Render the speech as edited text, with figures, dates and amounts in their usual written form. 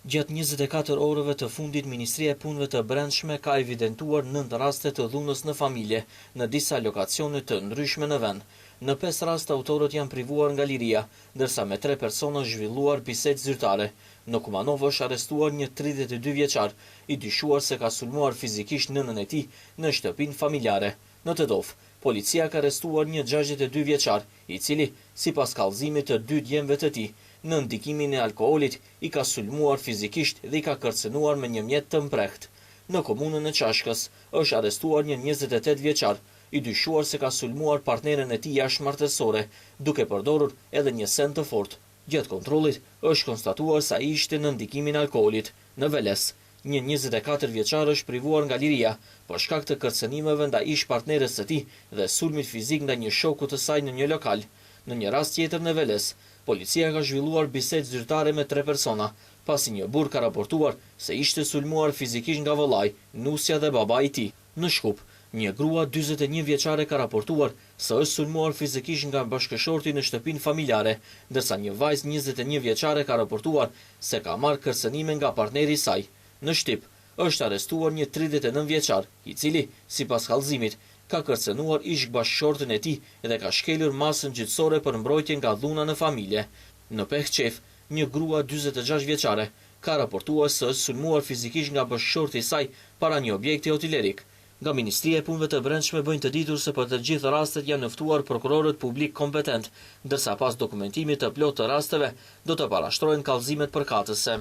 Gjatë 24 orëve të fundit, Ministria e Punëve të Brendshme ka evidentuar 9 raste të dhunës në familje në disa lokacione të ndryshme në vend. Në 5 raste autorët janë privuar nga liria, ndërsa me 3 persona është zhvilluar bisedë zyrtare. Në Kumanovë është arrestuar një 32 vjeçar, i dyshuar se ka sulmuar fizikisht nënën e tij në shtëpinë familjare. Në Tetovë, policia ka arrestuar një 62 vjeçar, i cili, sipas kallëzimit të dy djemve të tij, në ndikimin e alkoolit, i ka sulmuar fizikisht dhe i ka kërcënuar me një mjet të mprehtë. Në komunën e Çashkës është arrestuar një 28 vjeçar, i dyshuar se ka sulmuar partneren e tij jashtëmartesore, duke përdorur edhe një send të fortë. Gjatë kontrollit është konstatuar se ai ishte në ndikimin e alkoolit. Në Veles, një 24 vjeçar është privuar nga liria për shkak të kërcënimeve ndaj ish partneres së tij dhe sulmit fizik ndaj një shoku të saj në një lokal. Në një rast tjetër në Veles, policia ka zhvilluar bisedë zyrtare me tre persona, pasi një burrë ka raportuar se ishte sulmuar fizikisht nga vëllai, nusja dhe babai i tij. Në Shkup, një grua 41 vjeçare ka raportuar se është sulmuar fizikisht nga bashkëshorti në shtëpinë familjare, ndërsa një vajzë 21 vjeçare ka raportuar se ka marrë kërcënime nga partneri i saj. Në Shtip, është arrestuar një 39 vjeçar, i cili, sipas kallëzimit, ka kërcënuar ish bashkëshortin e tij dhe ka shkelur masën gjyqësore për mbrojtje nga dhuna në familje. Në Pehçef, një grua 46 vjeçare ka raportuar se është sulmuar fizikisht nga bashkëshorti i saj para një objekti hotelerik. Nga Ministria e Punëve të Brendshme bëjnë të ditur se për të gjithë rastet janë njoftuar prokurorët publik kompetent, ndërsa pas dokumentimit të plotë të rasteve do të parashtrohen kallëzimet përkatëse.